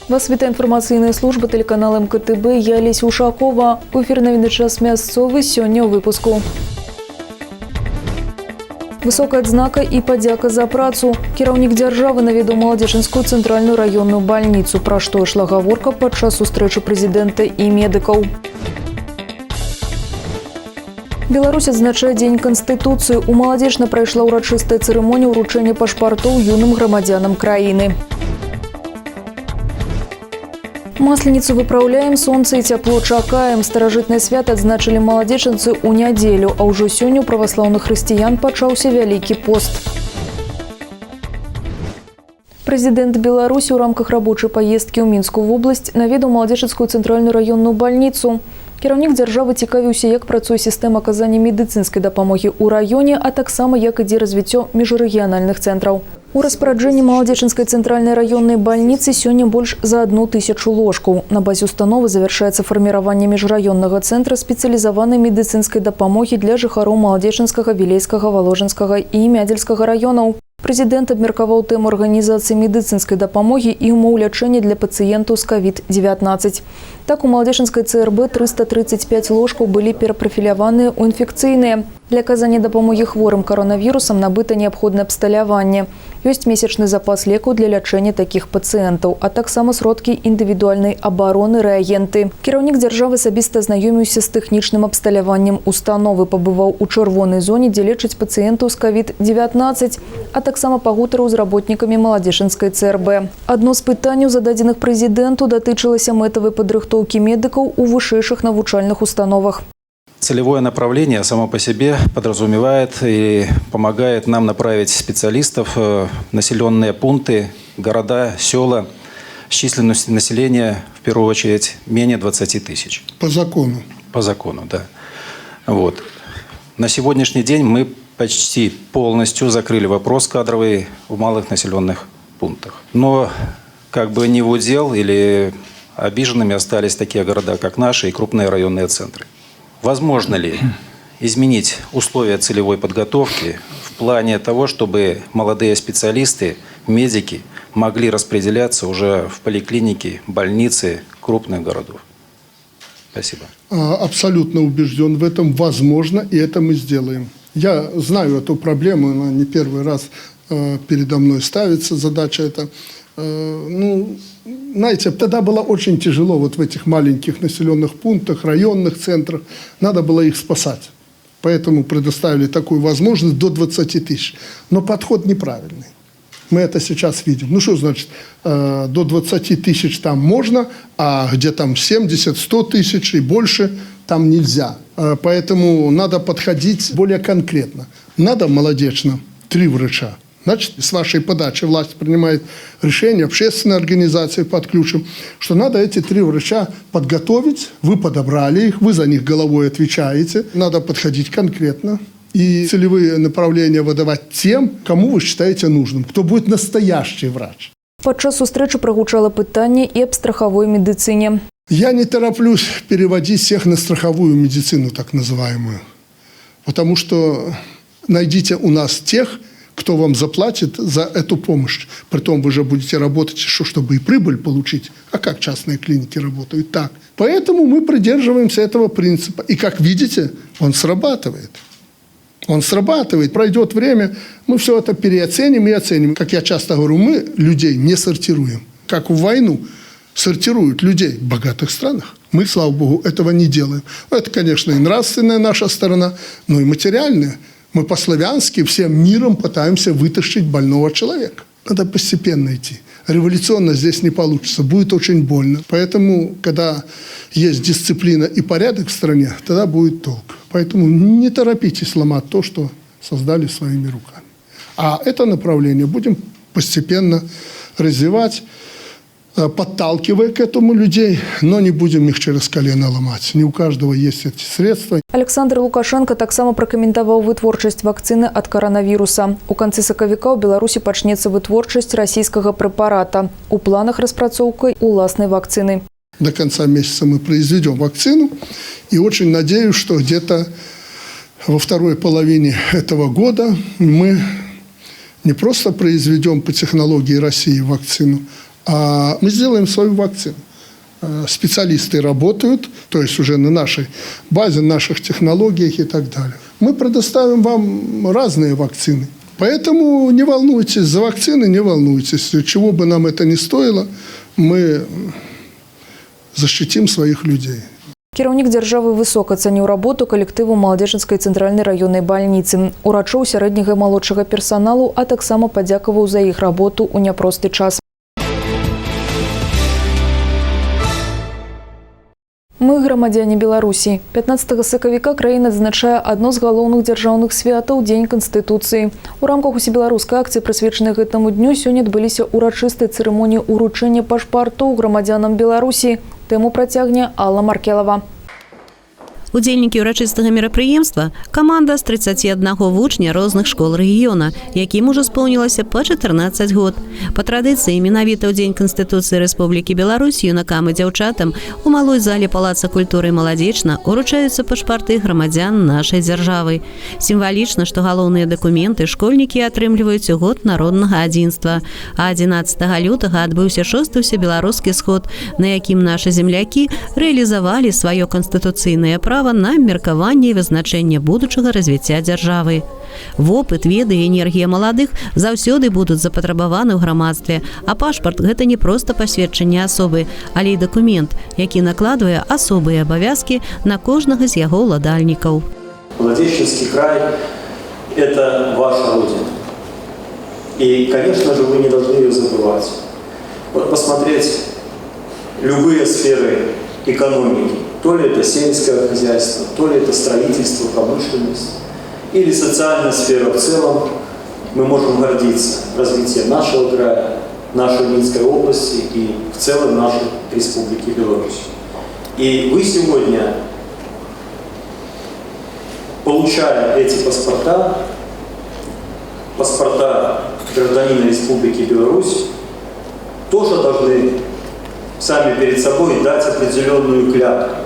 Вас вітае інфармацыйная служба тэлеканала МКТБ. Я Алеся Ушакова. У эфіры «Навіны час мясцовы», сёння ў выпуску. Высокая адзнака і падзяка за працу. Кіраўнік дзяржавы наведаў Маладзечанскую цэнтральную раённую бальніцу. Пра што ішла гаворка падчас сустрэчы прэзідэнта і медыкаў? Беларусь адзначае Дзень Канстытуцыі. У Маладзечна прайшла ўрачыстая цырымонія ўручэння пашпартоў юным грамадзянам краіны. Масленіцу выпраўляем, сонца і цяпло чакаем. Старажытнае свята адзначылі маладзечанцы ў нядзелю, а ўжо сёння ў праваслаўных хрысціян пачаўся Вялікі пост. Прэзідэнт Беларусі ў рамках рабочай паездкі ў Мінскую вобласць наведаў Маладзечанскую цэнтральную раённую бальніцу. Кіраўнік дзяржавы цікавіўся, як працуе сістэма аказання медыцынскай дапамогі ў раёне, а таксама як ідзе развіццё міжрэгіянальных цэнтраў. У распараджэнні Маладзечанскай цэнтральнай раённай бальніцы сёння больш за 1000 ложкаў. На базе установы завяршаецца фарміраванне міжраённага цэнтра спецыялізаванай медыцынскай дапамогі для жыхароў Маладзечанскага, Вілейскага, Валожынскага і Мядзельскага раёнаў. Прэзідэнт абмеркаваў тэму арганізацыі медыцынскай дапамогі і умоў лячэння для пацыентаў з COVID-19. Так, у Маладзечанскай ЦРБ 335 ложкаў былі перапрафіляваныя ў інфекцыйныя. Для аказання дапамогі хворым каронавірусам набыта неабходнае абсталяванне. Ёсць месячны запас лекаў для лячэння такіх пацыентаў, а таксама сродкі індывідуальнай абароны, рэагенты. Кіраўнік дзяржавы асабіста азнаёміўся з тэхнічным абсталяваннем установы, пабываў у чырвонай зоне, дзе лечаць пацыентаў з COVID-19, а таксама пагутарыў з работнікамі Маладзечанскай ЦРБ. Адно з пытанняў, зададзеных прэзідэнту, датычылася мэтавай падрыхтоўкі медыкаў у вышэйшых навучальных установах. Целевое направление само по себе подразумевает и помогает нам направить специалистов в населенные пункты, города, села с численностью населения, в первую очередь, менее 20 тысяч. По закону. По закону, да. Вот. На сегодняшний день мы почти полностью закрыли вопрос кадровый в малых населенных пунктах. Но как бы не в удел или обиженными остались такие города, как наши, и крупные районные центры. Возможно ли изменить условия целевой подготовки в плане того, чтобы молодые специалисты, медики могли распределяться уже в поликлиники, больницы крупных городов? Спасибо. Абсолютно убежден в этом, возможно, и это мы сделаем. Я знаю эту проблему, она не первый раз передо мной ставится, задача эта. Ну, знаете, тогда было очень тяжело вот в этих маленьких населенных пунктах, районных центрах, надо было их спасать. Поэтому предоставили такую возможность до 20 тысяч. Но подход неправильный. Мы это сейчас видим. Ну что значит, до 20 тысяч там можно, а где там 70, 100 тысяч и больше, там нельзя. Поэтому надо подходить более конкретно. Надо Молодечно три врача. Значит, с вашей подачи власть принимает решение, общественные организации подключим, что надо эти три врача подготовить. Вы подобрали их, вы за них головой отвечаете. Надо подходить конкретно и целевые направления выдавать тем, кому вы считаете нужным, кто будет настоящий врач. Падчас сустрэчы прагучала пытанне і аб страхавой медыцыне. Я не тороплюсь переводить всех на страховую медицину, так называемую. Потому что найдите у нас тех, кто вам заплатит за эту помощь. Притом вы же будете работать еще, чтобы и прибыль получить. А как частные клиники работают? Так. Поэтому мы придерживаемся этого принципа. И, как видите, он срабатывает. Он срабатывает. Пройдет время, мы все это переоценим и оценим. Как я часто говорю, мы людей не сортируем. Как в войну сортируют людей в богатых странах. Мы, слава богу, этого не делаем. Это, конечно, и нравственная наша сторона, но и материальная. Мы по-славянски всем миром пытаемся вытащить больного человека. Надо постепенно идти. Революционно здесь не получится, будет очень больно. Поэтому, когда есть дисциплина и порядок в стране, тогда будет толк. Поэтому не торопитесь ломать то, что создали своими руками. А это направление будем постепенно развивать, подталкивая к этому людей, но не будем их через колено ломать. Не у каждого есть эти средства. Аляксандр Лукашэнка таксама пракаментаваў вытворчасць вакцыны ад каранавіруса. У канцы сакавіка ў Беларусі пачнецца вытворчасць расійскага прэпарата. У планах распрацоўка уласнай вакцыны. До конца месяца мы произведем вакцину. И очень надеюсь, что где-то во второй половине этого года мы не просто произведем по технологии России вакцину, А мы сделаем свою вакцину. Специалисты работают, то есть уже на нашей базе, наших технологиях и так далее. Мы предоставим вам разные вакцины. Поэтому не волнуйтесь, за вакцины не волнуйтесь. Чего бы нам это ни стоило, мы защитим своих людей. Кіраўнік дзяржавы высока ацаніў работу калектыву Маладзечанскай цэнтральнай раённай бальніцы, урачоў, сярэдняга і малодшага персаналу, а таксама падзякаваў за іх работу ў няпросты час. Мы грамадзяне Беларусі. 15 сакавіка краіна адзначае адно з галоўных дзяржаўных святаў — Дзень Канстытуцыі. У рамках усебеларускай акцыі, прысвечанай гэтаму дню, сёння адбыліся ўрачыстыя цырымоніі ўручэння пашпартоў грамадзянам Беларусі. Тэму працягне Алла Маркелова. Удзельнікі ўрачыстага мерапрыемства — каманда з 31 вучня розных школ рэгіёна, якім ужо споўнілася па 14 год. Па традыцыі менавіта ў Дзень Канстытуцыі Рэспублікі Беларусь юнакам і дзяўчатам у малой зале Палаца культуры Маладзечна уручаюцца пашпарты грамадзян нашай дзяржавы. Сімвалічна, што галоўныя дакументы школьнікі атрымліваюць у год народнага адзінства. А 11 лютага адбыўся шосты ўсебеларускі сход, на якім нашы землякі рэалізавалі сваё канстытуцыйнае права на абмеркаванне і вызначэнне будучага развіцця дзяржавы. Вопыт, веды і энергія маладых заўсёды будуць запатрабаваны ў грамадстве, а пашпарт — гэта не проста пасведчанне асобы, але і дакумент, які накладвае асобыя абавязкі на кожнага з яго ўладальнікаў. Молодечненский край – это ваша родина. И, конечно же, вы не должны ее забывать. Вот посмотреть любые сферы экономики, то ли это сельское хозяйство, то ли это строительство, промышленность, или социальная сфера в целом, мы можем гордиться развитием нашего края, нашей Минской области и в целом нашей Республики Беларусь. И вы сегодня, получая эти паспорта, паспорта гражданина Республики Беларусь, тоже должны сами перед собой дать определенную клятву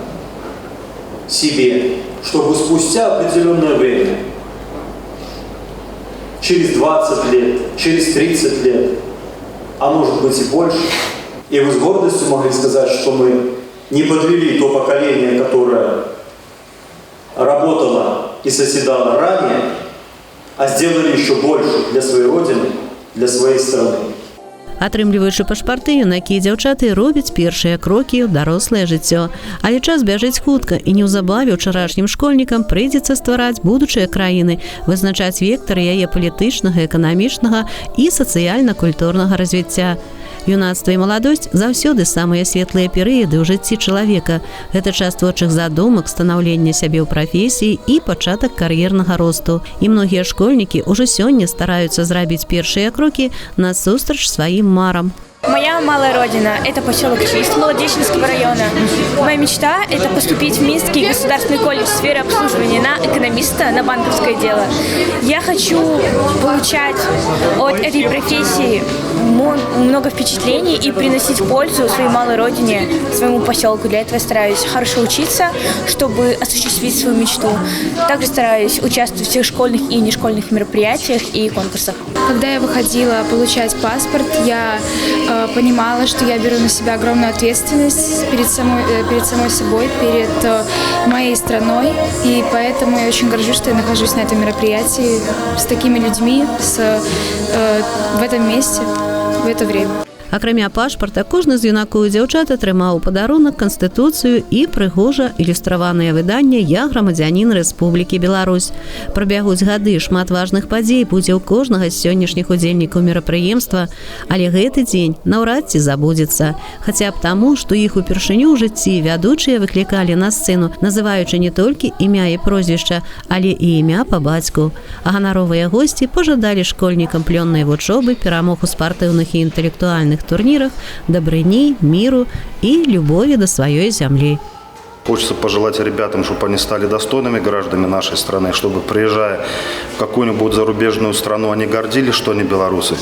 себе, чтобы спустя определенное время, через 20 лет, через 30 лет, а может быть и больше, и вы с гордостью могли сказать, что мы не подвели то поколение, которое работало и созидало ранее, а сделали еще больше для своей Родины, для своей страны. Атрымліваючы пашпарты, юнакі і дзяўчаты робяць першыя крокі ў дарослае жыццё. Але час бяжыць хутка, і неўзабаве ўчарашнім школьнікам прыйдзецца ствараць будучыя краіны, вызначаць вектары яе палітычнага, эканамічнага і сацыяльна-культурнага развіцця. Юнацтва і маладосць заўсёды самыя светлыя перыяды ў жыцці чалавека. Гэта час творчых задумак, станаўлення сябе ў прафесіі і пачатак кар'ернага росту. І многія школьнікі ўжо сёння стараюцца зрабіць першыя крокі насустрач сваім марам. Моя малая родина – это поселок Чист Молодечненского района. Моя мечта – это поступить в Минский государственный колледж сферы обслуживания на экономиста, на банковское дело. Я хочу получать от этой профессии много впечатлений и приносить пользу своей малой родине, своему поселку. Для этого я стараюсь хорошо учиться, чтобы осуществить свою мечту. Также стараюсь участвовать в всех школьных и нешкольных мероприятиях и конкурсах. Когда я выходила получать паспорт, я понимала, что я беру на себя огромную ответственность перед самой собой, перед моей страной. И поэтому я очень горжусь, что я нахожусь на этом мероприятии с такими людьми, в этом месте, в это время. Акрамя пашпарта, кожны з юнакоў і дзяўчат атрымаў у падарунак Канстытуцыю і прыгожа ілюстраванае выданне «Я грамадзянін Рэспублікі Беларусь». Прабягуць гады, шмат важных падзей будзе ў кожнага з сённяшніх удзельнікаў мерапрыемства, але гэты дзень наўрад ці забудзецца. Хаця б таму, што іх упершыню ў жыцці вядучыя выклікалі на сцэну, называючы не толькі імя і прозвішча, але і імя па бацьку. А ганаровыя госці пажадалі школьнікам плённай вучобы, перамог у спартыўных і інтэлектуальных турнірах, дабрыні, міру і любові да сваёй зямлі. Хочется пожелать ребятам, чтобы они стали достойными гражданами нашей страны, чтобы, приезжая в какую-нибудь зарубежную страну, они гордились, что они белорусы.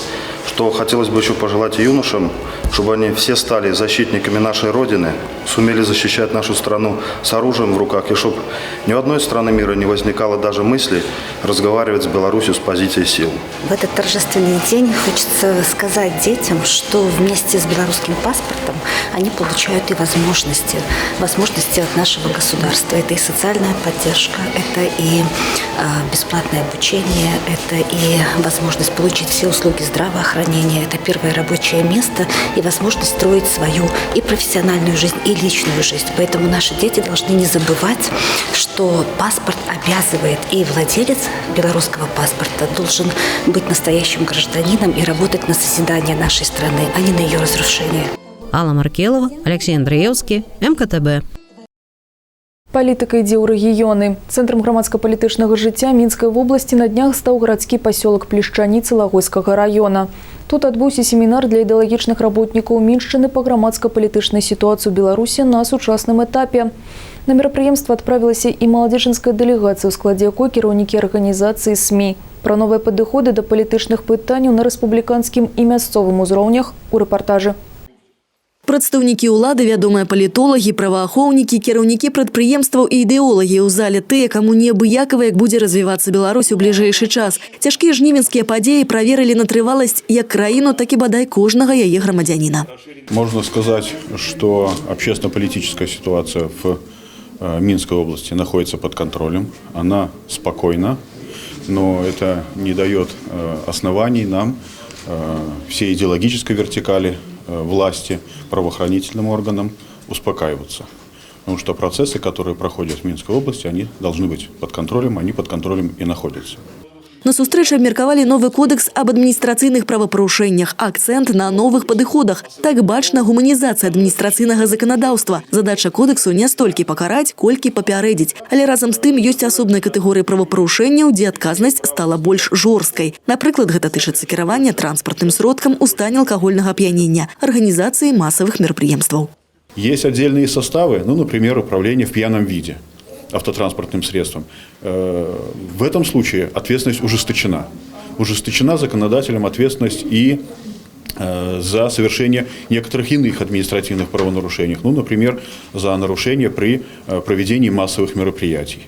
Что хотелось бы еще пожелать юношам, чтобы они все стали защитниками нашей Родины, сумели защищать нашу страну с оружием в руках, и чтобы ни у одной страны мира не возникало даже мысли разговаривать с Беларусью с позиции сил. В этот торжественный день хочется сказать детям, что вместе с белорусским паспортом они получают и возможности, возможности от нашего государства. Это и социальная поддержка, это и бесплатное обучение, это и возможность получить все услуги здравоохранения, это первое рабочее место и возможность строить свою и профессиональную жизнь, и личную жизнь. Поэтому наши дети должны не забывать, что паспорт обязывает, и владелец белорусского паспорта должен быть настоящим гражданином и работать на созидание нашей страны, а не на ее разрушение. Алла Маркелова, Алексей Андреевский, МКТБ. Палітыка ідзе ў рэгіёны. Цэнтрам грамадска-палітычнага жыцця Мінскай вобласці на днях стаў гарадскі пасёлак Плешчаніцы Лагойскага раёна. Тут адбыўся семінар для ідэалагічных работнікаў Міншчыны па грамадска-палітычнай сітуацыі ў Беларусі на сучасным этапе. На мерапрыемства адправілася і маладзечанская дэлегацыя, у складзе якой кіраўнікі арганізацыі, СМІ. Пра новыя падыходы да палітычных пытанняў на рэспубліканскім і мясцовым узроўнях у рэпартажы. Прадстаўнікі ўлады, вядомыя палітолагі, праваахоўнікі, кіраўнікі прадпрыемстваў і ідэолагі ў зале тыя, каму неабыякава, як будзе развівацца Беларусь у бліжэйшы час. Цяжкія жнівенскія падзеі праверылі на трываласць як краіну, так і бадай кожнага яе грамадзяніна. Можно сказать, что общественно-политическая ситуация в Минской области находится под контролем. Она спокойна, но это не дает оснований нам, всей идеологической вертикали власти, правоохранительным органам успокаиваться. Потому что процессы, которые проходят в Минской области, они должны быть под контролем, они под контролем и находятся. На сустрэчы абмеркавалі новы кодэкс аб адміністрацыйных правапарушэннях, акцэнт на новых падыходах. Так бачна гуманізацыя адміністрацыйнага заканадаўства. Задача кодэксу не столькі пакараць, колькі папярэдзіць. Але разам з тым ёсць асобныя катэгорыі правапарушэнняў, дзе адказнасць стала больш жорсткай. Напрыклад, гэта тычыцца кіравання транспартным сродкам у стане алкагольнага ап'янення, арганізацыі масавых мерапрыемстваў. Есть отдельные составы, ну, например, управление в пьяном виде автотранспортным средством. В этом случае ответственность ужесточена. Ужесточена законодателем ответственность и за совершение некоторых иных административных правонарушений. Ну, например, за нарушение при проведении массовых мероприятий.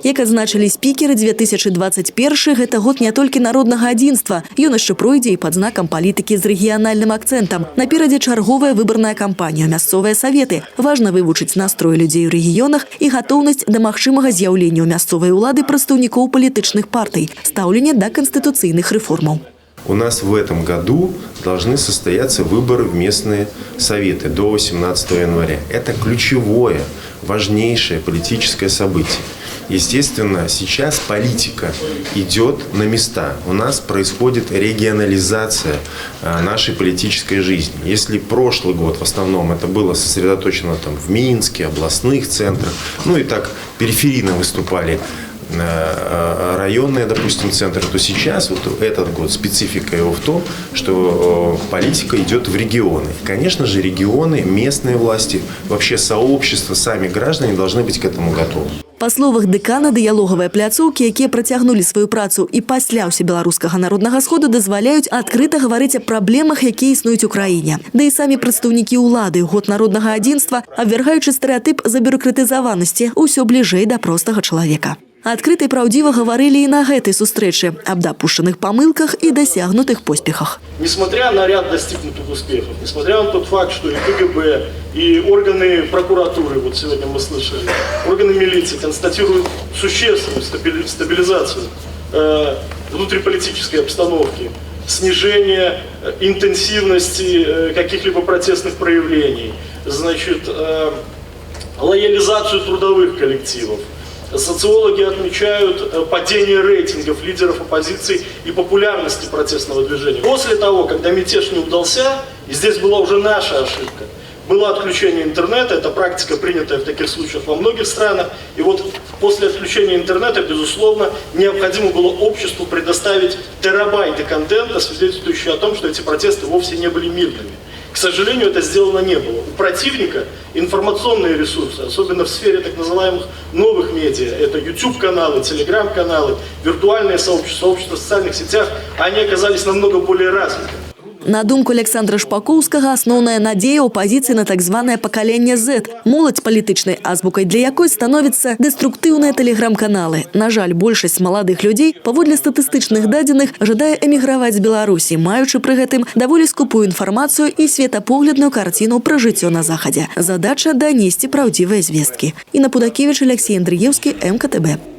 Як адзначылі спікеры, 2021 гэта год не толькі народнага адзінства. Ён яшчэ пройдзе і пад знакам палітыкі з рэгіянальным акцэнтам. Наперадзе чарговая выбарная кампанія, мясцовыя саветы. Важна вывучыць настрой людзей у рэгіёнах і гатоўнасць да магчымага з'яўлення ў мясцовай улады прадстаўнікоў палітычных партый, стаўленне да канстытуцыйных рэформаў. У нас в этом году должны состояться выборы в местные советы до 18 января. Это ключевое, важнейшее политическое событие. Естественно, сейчас политика идет на места. У нас происходит регионализация нашей политической жизни. Если прошлый год в основном это было сосредоточено там в Минске, областных центрах, ну и так периферийно выступали районные, допустим, центры, то сейчас, вот этот год, специфика его в том, что политика идет в регионы. Конечно же, регионы, местные власти, вообще сообщество, сами граждане должны быть к этому готовы. Па словах дэкана, дыялогавыя пляцоўкі, якія працягнулі сваю працу і пасля ўсебеларускага народнага сходу, дазваляюць адкрыта гаварыць аб праблемах, якія існуюць у краіне. Да і самі прадстаўнікі ўлады ў год народнага адзінства, абвяргаючы стэрэатып забюракратызаванасці, усё бліжэй да простага чалавека. Адкрыта і праўдзіва гаварылі і на гэтай сустрэчы аб дапушчаных памылках і дасягнутых поспехах. Несмотря на ряд достигнутых успехов, несмотря на тот факт, что и КГБ, и органы прокуратуры, вот сегодня мы слышали, органы милиции констатируют существенную стабилизацию внутриполитической обстановки, снижение интенсивности каких-либо протестных проявлений, значит, лоялизацию трудовых коллективов. Социологи отмечают падение рейтингов лидеров оппозиции и популярности протестного движения. После того, когда мятеж не удался, и здесь была уже наша ошибка, было отключение интернета, это практика, принятая в таких случаях во многих странах. И вот после отключения интернета, безусловно, необходимо было обществу предоставить терабайты контента, свидетельствующие о том, что эти протесты вовсе не были мирными. К К сожалению, это сделано не было. У противника информационные ресурсы, особенно в сфере так называемых новых медиа, это YouTube-каналы, Telegram-каналы, виртуальные сообщества, сообщества в социальных сетях, они оказались намного более развиты. На думку Аляксандра Шпакоўскага, асноўная надзея ў апазіцыі на так званае пакаленне Z, моладзь, палітычнай азбукай для якой становяцца дэструктыўныя тэлеграм-каналы. На жаль, большасць маладых людзей, паводле статыстычных дадзеных, жадае эміграваць з Беларусі, маючы пры гэтым даволі скупую інфармацыю і светапоглядную карціну пра жыццё на Захадзе. Задача данесці праўдзівыя звесткі. Інна Пудакевіч, Аляксей Андрыеўскі, МКТБ.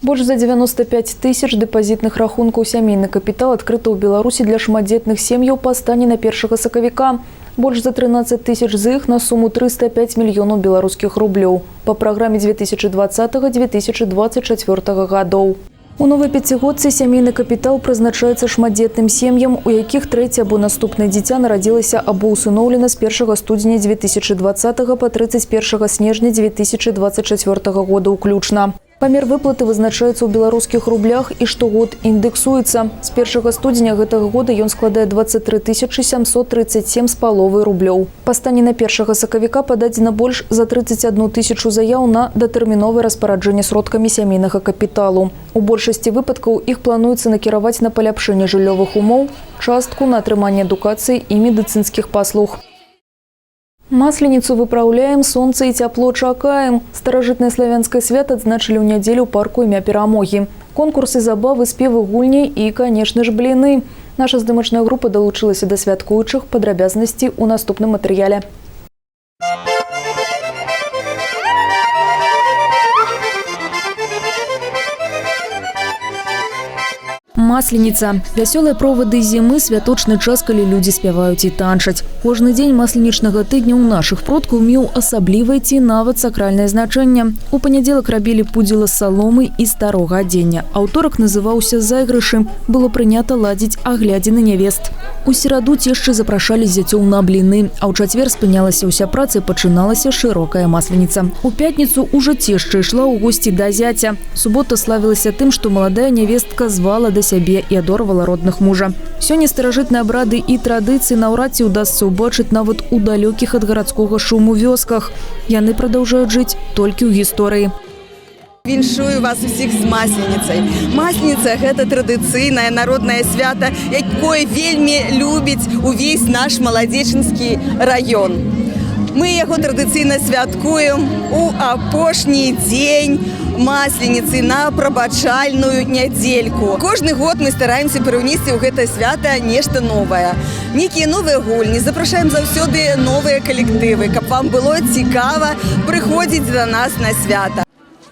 Больш за 95 тысяч дэпазітных рахункаў «Сямейны капітал» адкрыта ў Беларусі для шматдзетных сем'яў па стане на 1 сакавіка. Больш за 13 тысяч з іх на суму 305 мільёнаў беларускіх рублёў па праграме 2020-2024 гадоў. У новай пяцігодцы «Сямейны капітал» прызначаецца шматдзетным сем'ям, у якіх трэцяе або наступнае дзіця нарадзілася або ўсыноўлена з 1 студзеня 2020 па 31 снежня 2024 года ўключна. Памер выплаты вызначаецца ў беларускіх рублях і штогод індэксуецца. З 1 студзеня гэтага года ён складае 23 737 з паловай рублёў. Па стане на 1 сакавіка пададзена больш за 31 тысячу заяў на датэрміновае распараджэнне сродкамі сямейнага капіталу. У большасці выпадкаў іх плануецца накіраваць на паляпшэнне жыллёвых умоў, частку на атрыманне адукацыі і медыцынскіх паслуг. Масленіцу выпраўляем, сонца і цяпло чакаем. Старажытнае славянскае свята адзначылі ў нядзелю ў парку імя Перамогі. Конкурсы, забавы, спевы, гульні і, канешне ж, бліны. Наша здымачная група далучылася да святкуючых. Падрабязнасці ў наступным матэрыяле. Масленіца. Вясёлыя провады зімы, святочны час, калі людзі спяваюць і танчаць. Кожны дзень масленічнага тыдня ў нашых продкаў меў асаблівае ці нават сакральнае значэнне. У панядзелак рабілі пудзіла з саломы і старога адзення. Аўторак называўся зайгрышым. Было прынята ладзіць аглядзіны нявест. У сераду цешчы запрашалі зяцёў на бліны, а ў чацвер спынялася ўся праца і пачыналася шырокая масленіца. У пятніцу ўжо цешча ішла ў госці да зяця. Субота славілася тым, што маладая нявестка звала да сябе і адорвала родных мужа. Сёння старажытныя абрады і традыцыі наўрад ці ўдасца ўбачыць нават у далёкіх ад гарадскога шуму вёсках. Яны прадаўжаюць жыць толькі ў гісторыі. Віншую вас усіх з Масленіцай. Масленіца – гэта традыцыйнае народнае свята, якое вельмі любіць увесь наш Маладзечынскі раён. Мы яго традыцыйна святкуем у апошні дзень Масленіцы на прабачальную нядзельку. Кожны год мы стараемся прыўнесці ў гэта свята нешта новае. Нейкія новыя гульні, запрашаем заўсёды новыя калектывы, каб вам было цікава прыходзіць да нас на свята.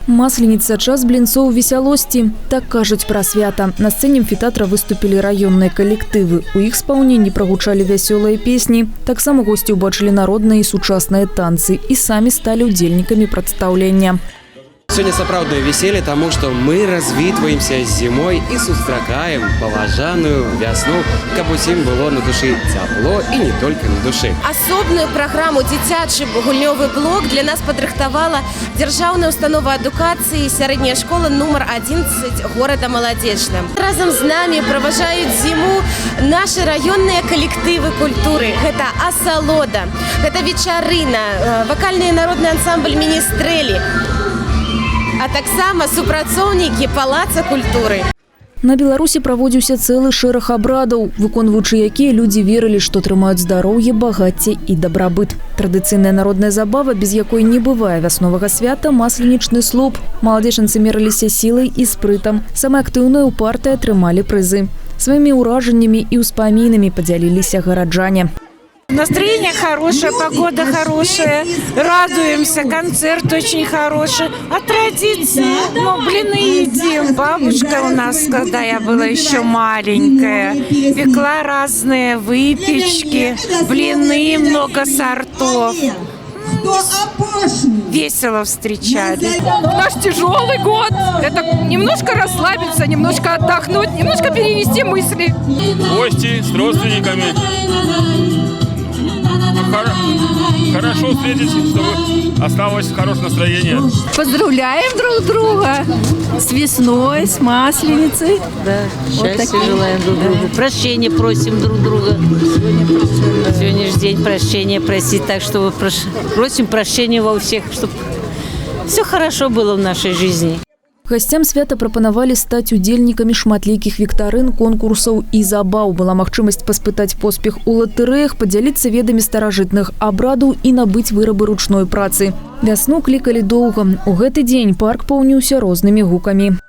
Масленіца – час блінцоў весялосці. Так кажуць пра свята. На сцэне амфітэатра выступілі раённыя калектывы. У іх спаўненні прагучалі вясёлыя песні. Таксама госці ўбачылі народныя і сучасныя танцы і самі сталі ўдзельнікамі прадстаўлення. Сёння сапраўднае вяселле, таму што мы развітваемся з зімой і сустракаем паважаную вясну, каб усім было на душы цяпло і не толькі на душы. Асобную праграму «Дзіцячы гульнёвы блок» для нас падрыхтавала дзяржаўная установа адукацыі сярэдняя школа нумар 11 горада Маладзечна. Разам з намі праважаюць зіму нашы раённыя калектывы культуры. Гэта «Асалода», гэта «Вечарына», вакальны народны ансамбль «Міністрэлі», а таксама супрацоўнікі Палаца культуры. На Беларусі праводзіўся цэлы шэраг абрадаў, выконваючы якія людзі верылі, што атрымаюць здароўе, багацце і дабрабыт. Традыцыйная народная забава, без якой не бывае вясновага свята – масленічны слуп. Маладзечанцы мерыліся сілай і спрытам. Самыя актыўныя ў партыі атрымалі прызы. Сваімі ўражаннямі і ўспамінамі падзяліліся гараджане. Настроение хорошее, погода хорошая, радуемся, концерт очень хороший. А традиции, ну, блины едим. Бабушка у нас, когда я была еще маленькая, пекла разные выпечки, блины, много сортов. Весело встречали. Наш тяжелый год. Это немножко расслабиться, немножко отдохнуть, немножко перевести мысли. Гости с родственниками. Хорошо встретить, чтобы Осталось хорошее настроение. Поздравляем друг друга с весной, с Масленицей. Да, Вот счастья такие. Желаем друг другу. Прощения просим друг друга. Сегодня же день прощения просить, так что просим прощения во всех, чтобы все хорошо было в нашей жизни. Гасцям свята прапанавалі стаць удзельнікамі шматлікіх віктарын, конкурсаў і забаў. Была магчымасць паспытаць поспех у латарэях, падзяліцца ведамі старажытных абрадаў і набыць вырабы ручной працы. Вясну клікалі доўга. У гэты дзень парк поўніўся рознымі гукамі.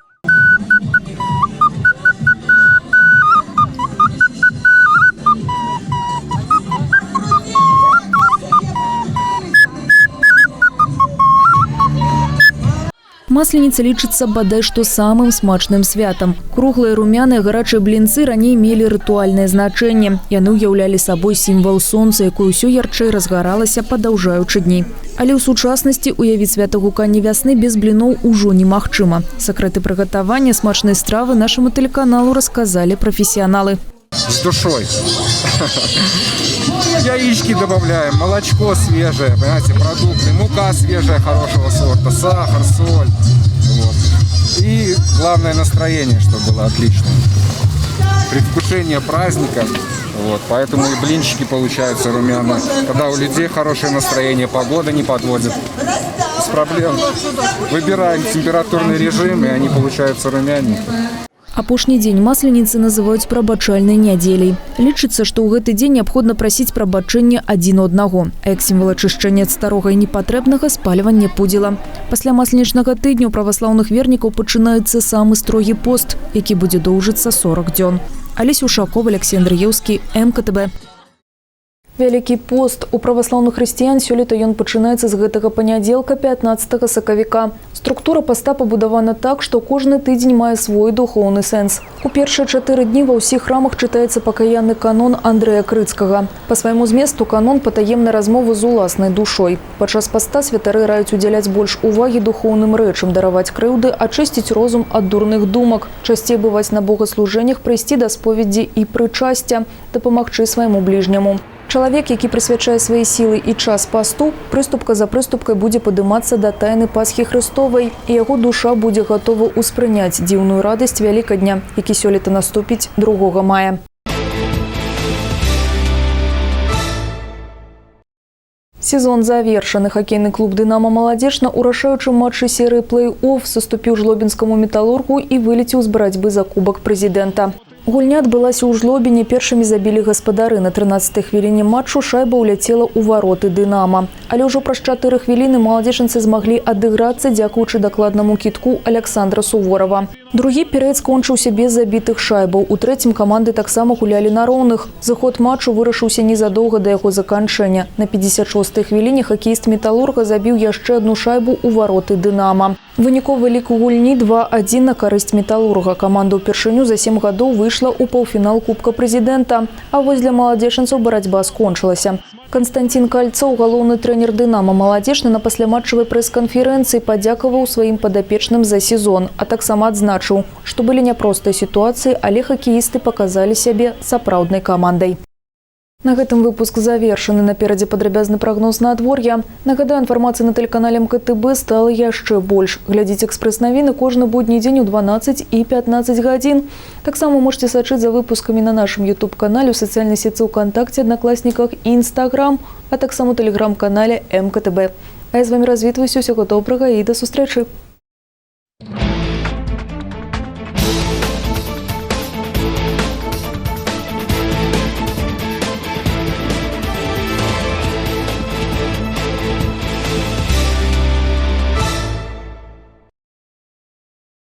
Масленіца лічыцца бадай што самым смачным святам. Круглыя румяныя гарачыя блінцы раней мелі рытуальнае значэнне. Яны ўяўлялі сабой сімвал сонца, якое ўсё ярчэй разгаралася, падаўжаючы дні. Але ў сучаснасці уявіць свята гукання вясны без бліноў ужо немагчыма. Сакрэты прыгатавання смачнай стравы нашаму тэлеканалу расказалі прафесіяналы. С душой. Яички добавляем, молочко свежее, понимаете, продукты, мука свежая хорошего сорта, сахар, соль. Вот. И главное настроение, чтобы было отличное. Предвкушение праздника. Вот, поэтому и блинчики получаются румяные. Когда у людей хорошее настроение, погода не подводит. Без проблем. Выбираем температурный режим, и они получаются румяненькие. Апошні дзень Масленіцы называюць прабачальнай нядзеляй. Лічыцца, што ў гэты дзень неабходна прасіць прабачэння адзін у аднаго, а як сімвал ачышчэння ад старога і непатрэбнага спальванне пудзіла. Пасля масленічнага тыдня ў праваслаўных вернікаў пачынаецца самы строгі пост, які будзе доўжыцца 40 дзён. Алеся Ушакова, Алексей Андреевскі, МКТБ. Вялікі пост у праваслаўных хрысціян сёлета ён пачынаецца з гэтага панядзелка 15 сакавіка. Структура паста пабудавана так, што кожны тыдзень мае свой духоўны сэнс. У першыя 4 дні ва ўсіх храмах чытаецца пакаянны канон Андрэя Крыцкага. Па свайму зместу канон патаемна размова з уласнай душой. Падчас паста святары раюць удзяляць больш увагі духоўным рэчам, дараваць крыўды, ачысціць розум ад дурных думак, часцей бываць на богаслужэннях, прыйсці да споведзі і прычасця, дапамагчы свайму бліжняму. Чалавек, які прысвячае свае сілы і час пасту, прыступка за прыступкай будзе падымацца да тайны Пасхі Хрыстовай, і яго душа будзе гатова ўспрыняць дзіўную радасць Вялікадня, які сёлета наступіць 2 мая. Сезон завершаны. Хакейны клуб «Дынама» Маладзечна ў рашаючым матчы серыі плэй-офф саступіў жлобінскаму «Металургу» і вылецеў з барацьбы за кубак прэзідэнта. Гульня адбылася ў Жлобіне, першымі забілі гаспадары. На 13-й хвіліне матчу шайба ўляцела ў вароты «Дынама». Але ўжо праз 4 хвіліны маладзечанцы змаглі адыграцца, дзякуючы дакладнаму кідку Александра Суворова. Другі перыяд скончыўся без забітых шайбаў. У трэцім каманды таксама гулялі на роўных. Зыход матчу вырашыўся незадоўга да яго заканчэння. На 56-й хвіліне хакеіст «Металурга» забіў яшчэ адну шайбу ў вароты «Дынама». Выніковы лік у гульні 2-1 на карысць «Металурга». Каманда ўпершыню за 7 гадоў выйшла ў паўфінал Кубка прэзідэнта. А вось для маладзечанцаў барацьба скончылася. Канстанцін Кальцоў, галоўны трэнер «Дынама» Маладзечна, на пасляматчавай прэс-канферэнцыі падзякаваў сваім падапечным за сезон, а таксама адзначыў, што былі няпростыя сітуацыі, але хакеісты паказалі сябе сапраўднай камандай. На гэтым выпуск завершаны. Наперадзе падрабязны прагноз надвор'я. Нагадаю, інфармацыя на тэлеканале МКТБ стала яшчэ больш. Глядзіце экспрэс-навіны кожны будні дзень у 12 і 15 гадзін. Таксама можете сачыць за выпускамі на нашым YouTube-канале, у сацыяльнай сетцы ВКонтакте, Аднакласніках і Инстаграм, а таксама у тэлеграм-канале МКТБ. А я з вами развітваюся. Усяго добрага і да сустрэчы!